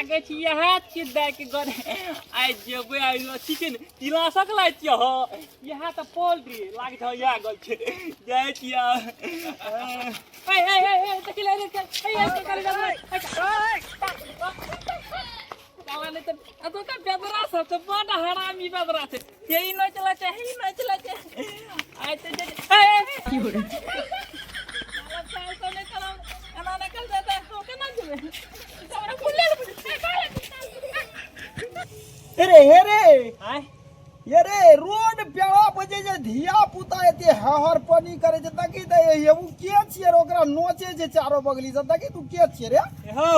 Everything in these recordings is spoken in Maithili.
लागै छै इएह छियै दाइके घर। आइ जेबै, आइ अथी छै ने, तिला सकलै छियै। हँ, इएह तऽ पोल्ट्री लागै छै, इएह गल छै। जाइ छियै। ए ए ए ए, देखी ले रे, ए ए, करे जा। साला नहि तऽ एतुका बेदरा सब तऽ बड हरामी बेदरा छै। हे ई नहि चलै छै, हे ई नहि चलै छै। आइ तऽ जे ए ए साला साल सब नहि चलाउ, एना नहि कल जेतै। हम केना जेबै? हमरा खुले रे हे रे। आय। ये रे, रोड पेड़ा पर जे जे धिया पुता एते हहर पानी करे छै, तकी त ये उ के छियै रे? ओकरा नोचे छै चारो बगली से। तकी तू के छियै रे? हो,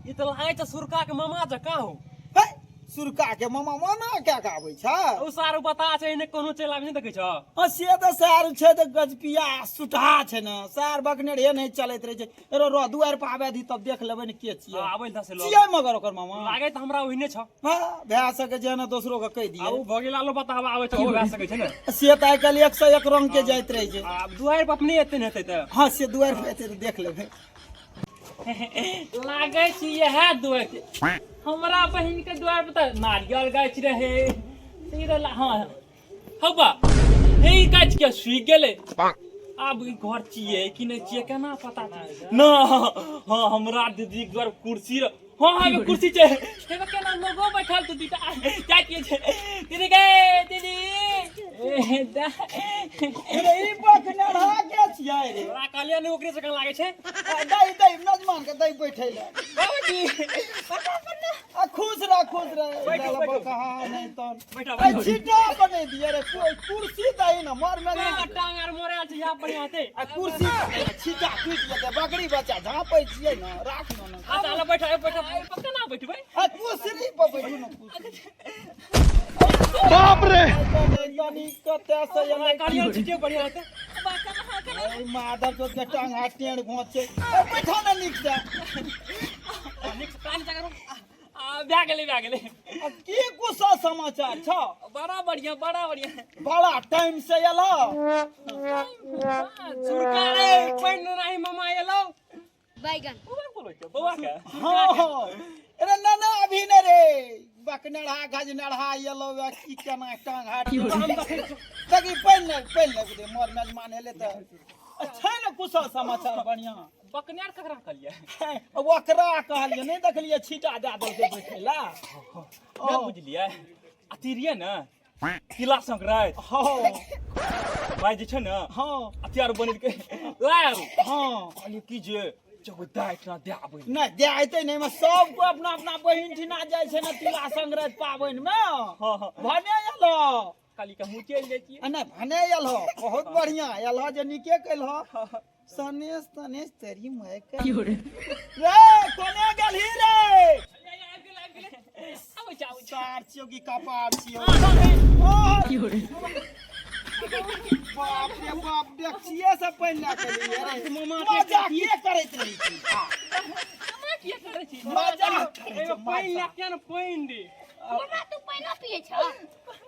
ई तऽ लागै छै सुरका के मामा जकाँ हो। हे, सुरका के मामा माना क्या के आबै छै? ओ सारू बता छै, एने कोनो चलि आबै नहि देखै छ? हाँ, से तऽ सार छै तऽ गजपिया सुटहा छै ने, सार बकने रे नहि चलैत रहै छै। रो रो दुआरि पर आबै दी, तब देख लेबै ने के छियै। आबै दस लोग छियै मगर ओकर मामा लागै तऽ हमरा ओहिने छ। हाँ, भए सकै छै ने दोसरो के कहि आ दियै। ओ भगेला लो बताबा आबै छै, ओ भए सकै छै ने। से तऽ आइ काल्हि एक से एक रंग के जाइत रहै छै। आब दुआरि पर अपने एते ने हेतै तऽ। हाँ, से दुआरि पर एतै तऽ देख लेबै। लागै छै इएह दुआरि छै। हमरा बहिन के दुआरि पर तऽ नारियल गाछ रहै। ई रहला। हाँ हौ बा, हे ई गाछ के सूखि गेलै। आब ई घर छियै कि नहि छियै, केना पता छै न? हाँ, हमरा दीदी के घर कुर्सी रह। हाँ हाँ, एगो कुर्सी छै। एगो केना लोगो बैठल तू दीदा जाइ छियै छै दीदी गे, दीदी ए, रे ई बकनरहा के छियै रे? हमरा कहलियै ने, ओकरे जकाँ लागै छै। आ, दही दही नजमान के दही बैठै ले। बाबूजी। आ, खुश रह, खुश रह। बैठो, बैठो। कहा नहीं तो बैठो, आ, बैठो। छिटा बने दिए रे, कोई कुर्सी दही ना मर में। टांग आर मोड़ायल छै, यहाँ बढ़िया हेतै। आ कुर्सी छिटा टूटि जेतै, बकरी बच्चा झाँपै छियै ने, राख ने ने। अच्छा, चलो बैठो, ए, बैठो। ए, पक्का ना बैठबै? आ कुर्सी पर बैठू ने, कुर्सी। बाप रे। तनी कतऽ से हमरा एलै? कहलियै छिटे बढ़िया हेतै। ए मादर चोद के टांग हाथ टेढ़ घोंच छै। ए, बैठा ने नीक से। नीक से कान जगह आ भए गेलै, भए गेलै। आ की कुशल समाचार छौ? बड़ा बढ़िया, बड़ा बढ़िया। बड़ा टाइम से एलौ। सुरका रे, पानि नहीं मामा एलौ। बैगन। बौआ बोलै छै बौआ के। हाँ हाँ, अरे ना ना, अभी ने रे बकनढ़ा गजनढ़ा एलौ या की केना टांग हाथ हम देखै छी। तकी पानि नहि, पानि नहि दे, मोर मेजमान एलै तऽ छै ने कुशल समाचार बढ़िया। बकनेर ककरा कहलियै? ओकरा कहलियै, नहि देखलियै छीटा दए देलकै बैठै ला। नहि बुझलियै, अथी रहियै ने तिला संक्रांति। हाँ। भाई जे छै ने, हाँ, अथी आर बनेलकै लाय आरू। हाँ। कहलियै की जे जब दाइ इतना दए आबै। नहि दे अयतै नहि, एहिमे सब कोइ अपना अपना बहिन ठिना जाइ छै ने तिला संक्रांति पाबनि मे। हाँ हाँ। भने एलहो। खाली के हमहूँ चलि जाइ छियै। आ नहि, भने एलहो, बहुत बढ़िया एलहो, जे नीके केलहो। सनेस तनेस तेरी माय के रे, कोने गेलही रे? आबि गेलै, आबै छै, आबै छै। सार छियौ कि कपार छियौ? बाप रे बाप, देखिए से पानि लए के एलियै रे। मामा। मजा के करैत रहै छी? मामा किया करै छी? मजा करै एगो छै, पानि मजा। लए के ने, पानि दे। मामा, तू पानि पिए छ?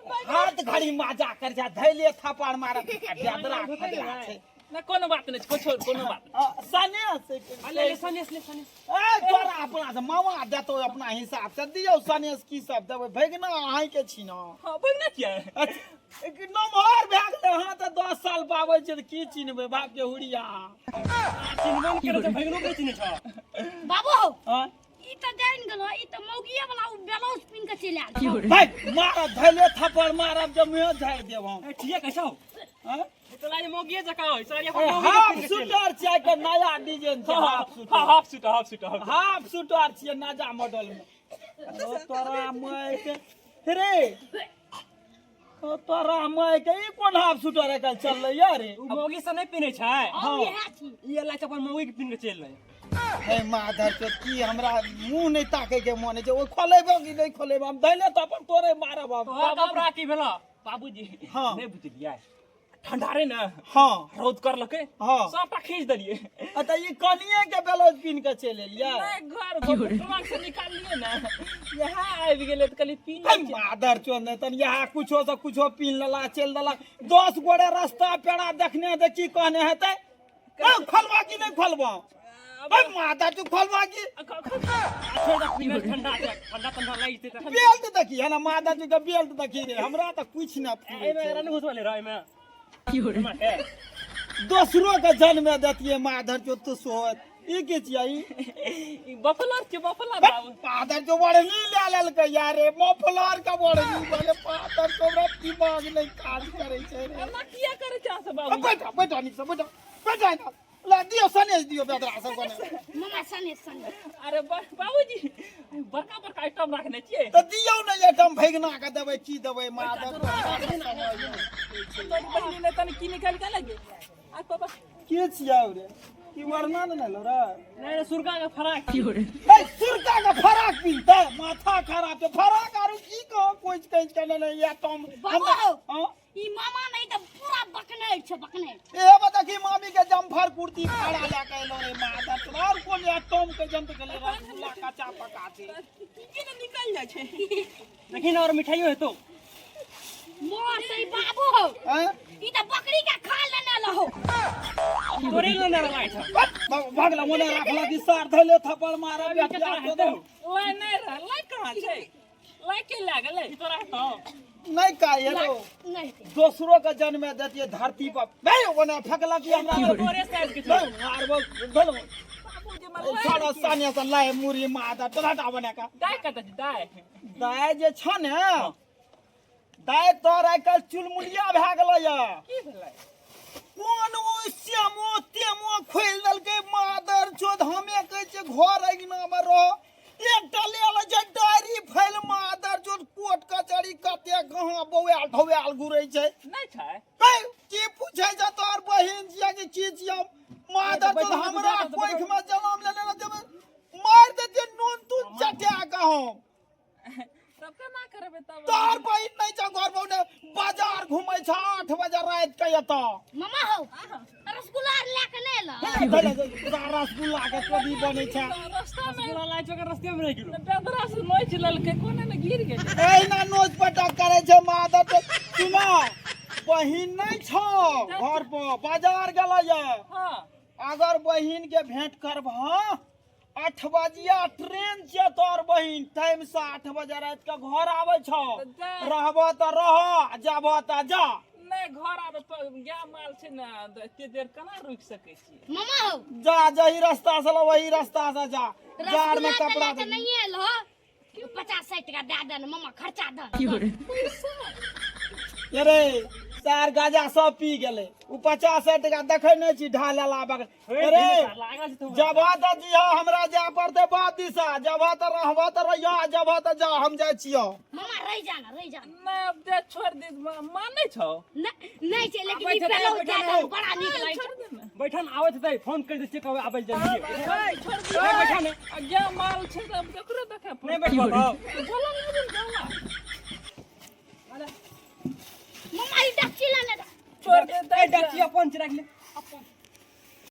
हाथ घड़ी मजा कर जा, धैले थप्पड़ मारत आ बेदरा खदरा छै। नहि, कोनो बात नहि छै, छोड़, कोनो बात। आ, सनेस। नहि, ले ले सनेस, ले सनेस। ए, तोरा अपना से मामा देतौ, अपना हिसाब से दियौ सनेस। की सब देबै? भगना अहींके छी ने। हँ, भगना किया? अच्छा, एक नमहर भए गेलै। अहाँ तऽ 10 साल पाबै छै तऽ की चिन्हबै बाप के हुरिया? चिन्हबो नहि करै छै, भगनो के चिन्है छ। बाबू हौ। हाँ? ई तऽ जानि गेलो, ई तऽ मौगिए वाला उ ब्लाउज पिन के चलि आयल छौ। भाइ मारब, धैले थप्पड़ मारब जब मुँहे झाड़ि देब हम। ए, ठीके कहै छौ। हाँ? ई तऽ लागे मौगिए जकाँ होइ सर। ए, हाफ शूटर छियै के नया डिजाइन छै, half shooter. Half suit, half suit, half. Half shooter छियै नया मॉडल मे। ओ तोरा माय के रे, ओ तोरा माय के, ई कोन हाफ शूटर आइ काल्हि चललै या रे? उ मौगी सब नहि पिन्है छै। हम इएह छी। ई अल्लाह छै अपन मौगी के पिन्ह के चलि रहै। हे माधर के, की हमरा मुंह नहि ताकै के मन छै। ओ खोलेबो कि नहि खोलेबो? हम धैले तऽ अपन तोरे मारब हम। तोहर कपड़ा की भेलो बाबूजी? हाँ। नहि बुझलियै, ठंडा रे ने। हाँ। रौद करलकै। हाँ। सबटा खींच देलियै। आ तऽ ई कनिए के ब्लाउज पिन्ह के चलि एलियै? नहि, घर ट्रंक से निकाललियै ने, यहाँ आबि गेलै तऽ कहलियै पी हे मादर चोद, नहि तन यहाँ कुछो से कुछो पिन्ह लेला, चलि देला। 10 गोरे रास्ता पेड़ा देखने हेतै, की कहने हेतै? ए, खोलबा कि नहि खोलबा? बे माता तू खोलवा की ठंडा ठंडा ठंडा लागि जेतै तऽ। बेल्ट देखी है ना माता जी के बेल्ट देखी रे हमरा तऽ कुछ ना फूले एहिमे छै। एकरा नहि घुसबले रह एहिमे। दोसरो के जन्म देतियै माधर चो तो सोहत ई के छियै ई? ई बफलर छै बफलर बाबू। पादर जो बढ़नी ले लेलकै यार रे मफलर के बढ़नी बोले पादर तोरा दिमाग नहीं काज करे छै रे। एना किया करै छै अहाँ सब अब बाबू? बैठा बैठा नीक से बैठा बैठा ना ला दियो सनेश दियो बेदरा सब कोने मामा सने सने अरे बाबूजी बड़का बड़का आइटम रखने छियै। तऽ दियौ ने एकदम भैगना के देबै की देबै माधर तोरी बहिनी ने तनी की निकालि के लगे आ पापा। के छियै रे ई वरना ने लो रे? नहीं रे, सुरगा के फराक की ए सुरका के फराक पीनते माथा खराब छै फराक आरू की कहो कोच कैच के ने या तुम। बाबू! हां। ई मामा नहीं तऽ पूरा बकने छै बकने। ए बता की मामी के जमफर कुर्ती फाड़ा लए के एलो रे माधर और कोन या टॉम के जंत के ले रसगुल्ला कच्चा पका छै। की ने निकल जाइ छै देखिन और मिठाइयो हेतो। मोर से बाबू हो। हैं? ई तऽ बकरी के खा लेने रहो। तोरे लेने रहै छै। भगला मोने राखला की सार धैले थप्पड़ मारब या केकरा प्याज हेतौ? दो। लाइ नहि रह लाइ कहाँ छै लाइ के लागलै ई तोरा हेतौ? नहीं का हेलो। नहीं। दोसरो के जन्म देतिए धरती पर नहीं ओने फेकला की हमरा। तोरे साइज के छै। नहीं आर वो धलो। बाबूजी मला सारा सानिया से लाए मुरी मादा तोरा बने का। दाय कतऽ छै दाय? दाय जे छ ने दाय तोर आइ काल्हि चुलमुलिया भए गेलै या। की भेलै? कोन ओ श्यामो तेमो खोलि देलकै मादर चोद हमे कहै छियै घर अङ्गना मे रह एकटा ले लै छै डायरी फाइल मादर चोद कोर्ट कचहरी कते कहाँ बौआल ढौआल घुरै छै। नहि छै। है, की पूछै छै तोहर बहिन छियै कि की छियै मादर चोद हमरा कोखि मे जनम लेने रहतै मारि देतियै नून तून चटा कऽ हम। तब केना करबै तब? तोहर बहिन नहि छौ घर पर बाजार घुमै छ 8 बजे राति के एतऽ। मामा हो रसगुल्ला आर लए के नहि एलऽ? रसगुल्ला के कोबी बनै छै। रास्ता में रसगुल्ला लाइ छौ रस्ते में रहि गेलो। बेदरा से नोच लेलकै कोने ने गिर गेलै। एहिना नोच पटक करै छै मादर चोद। सुना बहिन नहि छौ घर पर बाजार गेलै या। हां। अगर बहिन के भेंट करबह 8 बजिया ट्रेन छियै तोहर बहिन टाइम से 8 बजे राति के घर आबै छौ। रहबह तऽ रह जाबह तऽ जा। नहि घर आबै गाय माल छै ने एते देर केना रुकि सकै छियै? मामा हो जा जही रास्ता से वही रास्ता से जा। जाड़ में रसगुल्ला तऽ कपड़ा लए के नहीं एलऽ 50-60 टका दए दे ने मामा खर्चा दे। अरे सार गाजा सब पी गेलै ओ 50-60 टका देखै नहि छी ढाल ला बगल। अरे जबह तऽ दिह हमरा जाय पड़तै बाप दिशा जबह तऽ रहबह तऽ रहिया जबह तऽ जा हम जाइ छियौ। मामा रहि जा ना रहि जा। नहि अब दे छोड़ दे मानै छौ? नहि छै लेकिन ई बेलौज दए दे बड़ा नीक लागै छै। बैठन आबै छै फोन कर दै छियै कहबै आबै जल्दी। छोड़ दे बैठन गाय माल छै तऽ केकरो देखै नहि बैठबो। बोला नहि